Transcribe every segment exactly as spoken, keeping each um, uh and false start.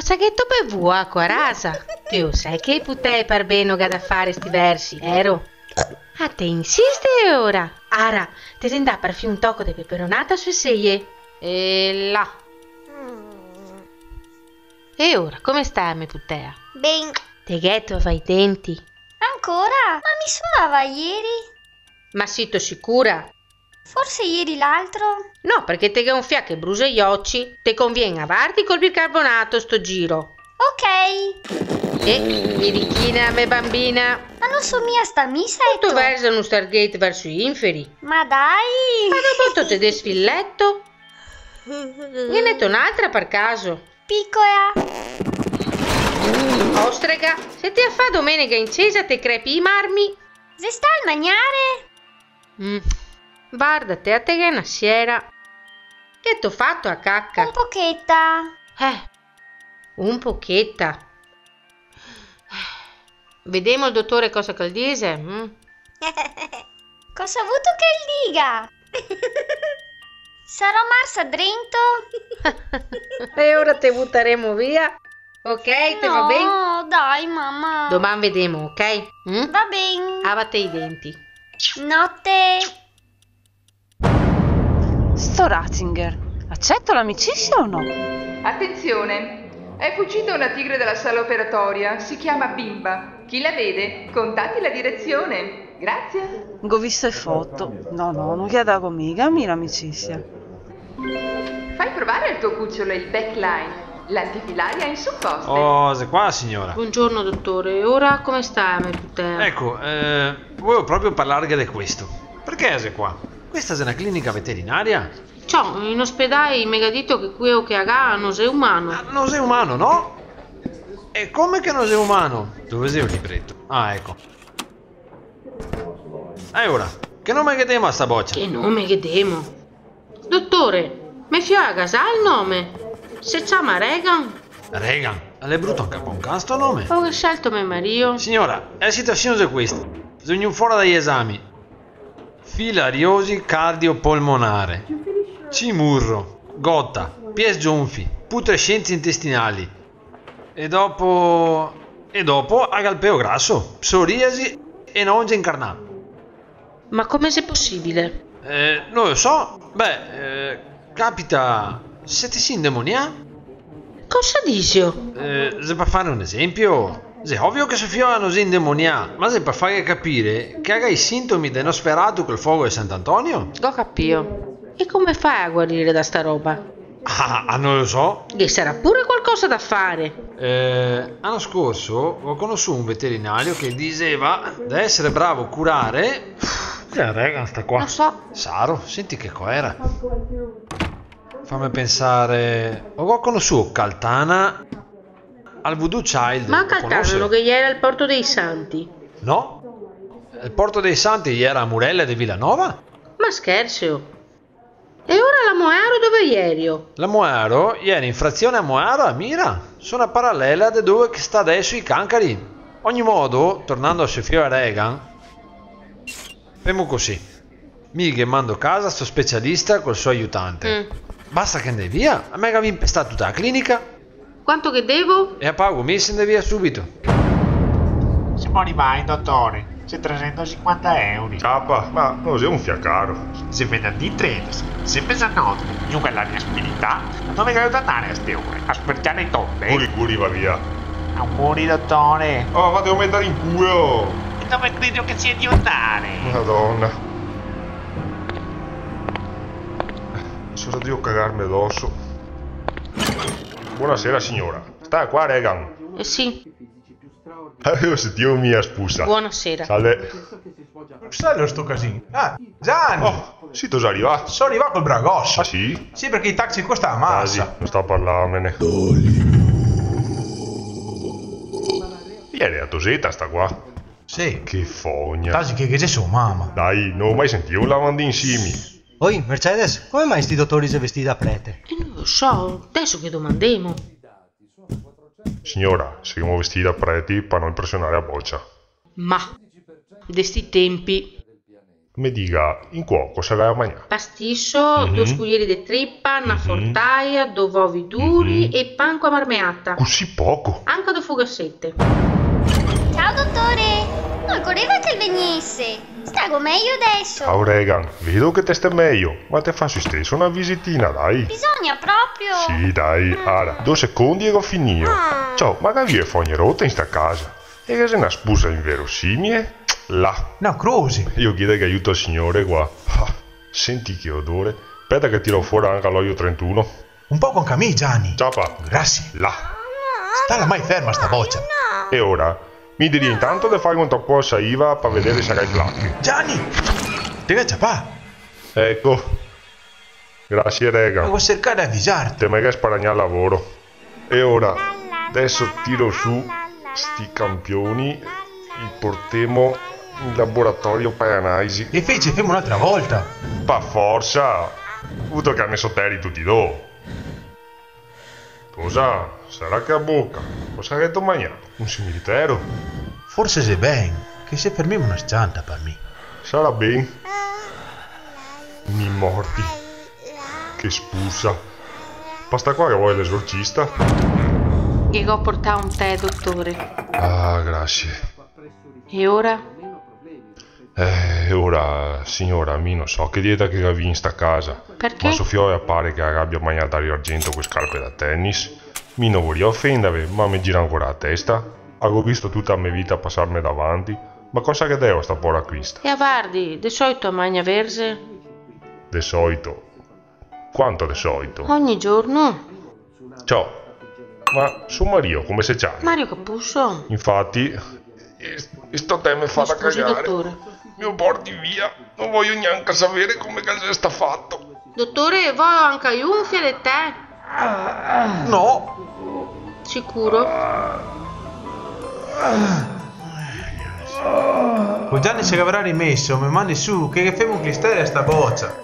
Sa gheto bevù acua rasa? Te o sè che i putei par ben no ga da fare sti versi, vero? Ah, te insiste ora? Ara, te xe ndà par fì un toco de peperonata su e seie. E là. E ora, come sta me putea? Ben. Te gheto lavà i denti? Ancora? Ma mi son lavà ieri. Ma sito sicura? Forse ieri l'altro? No, parché te ghe un fià che brusa i oci, te convien lavarti col bicarbonato sto giro. Ok. Eh, birichina, me bambina. Ma no so mia sta misa, Eto. Te verza un Stargate verso i inferi. Ma dai! Ma dopo te desfi el leto? Ghe n'eto n'altra par caso? Picola. Ostrega, se te a fa domenega in cesa te crepi i marmi. Xe stà el magnare? Mm. Varda, te a te ghe na siera. Che t'ho fato a caca? Un pocheta. Eh, un pocheta. Vedemo el dotore cosa che el dixe, mm? Cosa vuto che el diga? Sarò marsa drento? E ora te butaremo via. Ok, te va ben? No, dai, mama. Doman vedemo, ok? Mm? Va ben. Lavate i denti. Note. Sto Ratzinger, accetto l'amicizia o no? Attenzione! È fuggita una tigre dalla sala operatoria, si chiama Bimba. Chi la vede, contatti la direzione. Grazie. Go visto e foto. No, no, no ghe la dago miga mi l'amicizia. Fai provare al tuo cucciolo il Backline, l'antifilaria in supposte. Oh, xe qua, signora? Buongiorno, dottore. E ora come sta me putea? Eco, eh, volevo proprio parlarghe de questo. Parché xe qua? Questa xe na clinica veterinaria? Ciò, in ospedai me ga dito che queo che a ga no xe umano. Ah, no xe umano, no? E come che no xe umano? Dove xe el libreto? Ah, eco. E ora, che nome ghe demo a sta bocia? Che nome ghe demo? Dotore, me fioa ga za el nome? Se ciama Regan. Regan? L'è bruto anca par un can sto nome. Lo ga scelto me marìo. Signora, la situasion xe questa. Xe vegnù fora dai esami: filariosi cardiopolmonare, cimurro, gota, pie sgionfi, putrescenze intestinali. E dopo... e dopo a ga el peo graso, psoriasi e na ongia incarnà. Ma come xe posibile? Eh, no lo so. Beh, eh, capita, se te si indemonià. Cosa dixio? Eh, xe par fare un esempio. Xe ovio che so fioa no xe indemonià, ma xe par farghe capire che a ga i sintomi de Nosferatu col fogo de Sant'Antonio. Go capìo. E come fa a guarire da sta roba? Ah, ah, no lo so. Ghe sarà pure qualcosa da fare. Eh, l'ano scorso go conosù un veterinario che dixeva de esare bravo a curare... Che Regan sta qua? No so. Saro, senti che coera. Fame pensare, go conosù Caltana al Voodoo Child. Ma Caltana no ghe iera al Porto dei Santi? No. Al Porto dei Santi iera a Murela de Vilanova? Ma scherxeo? E ora la Moaro dove ierio? La Moaro iera in frazione a Moaro a Mira, su na paralela de dove che sta deso i Cancari. Ogni modo, tornando a so fioa Regan, femo cusì. Mi ghe mando casa sto specialista col so aiutante. Mm. Basta che ndè via, a me gavì inpestà tuta la clinica. Quanto che devo? E a pago mi se ndè via subito. Semo rivai, dotore. Xe tresentosinquanta euro. Ciapa, ma no xe un fià caro. Xe venerdì tredese, xe mesanote, gnunca l'aria spirità, ma dove galo da ndare a ste ore? A sperciare e tombe? Curi, curi, va via. Auguri, dotore. Oh, ma te lo metare in culo! E dove credo che sia drio ndare? Madona. Sarò drio cagarme doso. Buonasera, signora. Sta qua, Regan? Eh sì. Gavevo sentìo mia spusa. Buonasera. Salve. Cos'elo sto casin? Ah, Gianni! Oh, sito za rivà? So rivà col bragoso. Ah, sì? Sì, parché i taxi costa na masa. Ah, sì, no sta parlarmene. Iera la toseta sta qua? Sì. Che fogna. Tasi che, che ghe xe so mama. Dai, no go mai sentìo un lavandin simil. Oi, Mercedes, come mai sti dotori xe vestì da prete? Eh, no lo so, deso ghe domandemo. Signora, semo vestì da preti par no impresionare la bocia. Ma, de sti tempi. Me diga, incuò cosa ga da magnà? Pastiso, mhm, do scuieri de tripa, na, mhm, fortaia, do vovi duri, mhm, e pan co a marmeata. Cusì poco? Anca do fugasete. Ciao, dotore! No ocoriva che el vegnise. Stago mejo deso. Ciao, Regan. Vedo che te ste mejo, ma te faso isteso na visitina, dai. Bisogna proprio? Sì, dai. Mm. Ara, do secondi e go finìo. Ah. Ciò, ma che via fogna rota in sta casa? E che xe na spusa inverosimile? Là. Na croxe. Io chiedo che aiuto al Signore qua. Ah, senti che odore. Speta che tiro fora anca l'oio trentuno. Un poco anca a mi, Gianni. Ciapa. Grasie. Là. Stala mai ferma sta bocia. E ora? Mi diria intanto de far un toco a saiva par vedere se ga i plache. Gianni! Te ga ciapà? Eco. Grasie, Regan. Go sercà de avisarte. Te me ga sparagnà el lavoro. E ora, deso tiro su sti campioni, i portemo in laboratorio par analisi. E fece, femo n'altra volta. Par forsa, vuto che a me soteri tuti do. Cosa? Sarà che a boca? Cosa gheto magnà? Un cimitero? Forse xe ben che se fermemo na s-cianta par mi. Sarà ben. Mi morti. Che spusa. Basta qua che vol l'esorcista. Ghe go portà un tè, dotore. Ah, grasie. E ora? Eh, ora, siora, mi no so che dieta che gavì in sta casa. Parché? Ma so fiola pare che la gabia magnà Dario Argento co e scarpe da tennis. Mi no voria ofenderve, ma me gira ancora la testa. Go visto tuta la me vita pasarme davanti. Ma cosa che deo a sta pora crista? E a vardi, de soito a magna verze? De soito? Quanto de soito? Ogni giorno. Ciò, ma so marìo come se ciama? Mario Cappuso. Infati, e, e sto tè me fa da cagare. Mi scusi, dotore. Me lo porti via, no voio gnanca saver come che el xe stà fato. Dotore, vol anca lu un fià de tè? No. Sicuro? Co Gianni se gavarà rimeso, me mandi su, che, che femo un clistere a sta bocia.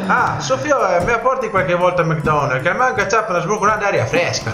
Ah, so fiola, eh, me la porti qualche volta al McDonald's, che almanco ciapo na sbruconada d'aria fresca.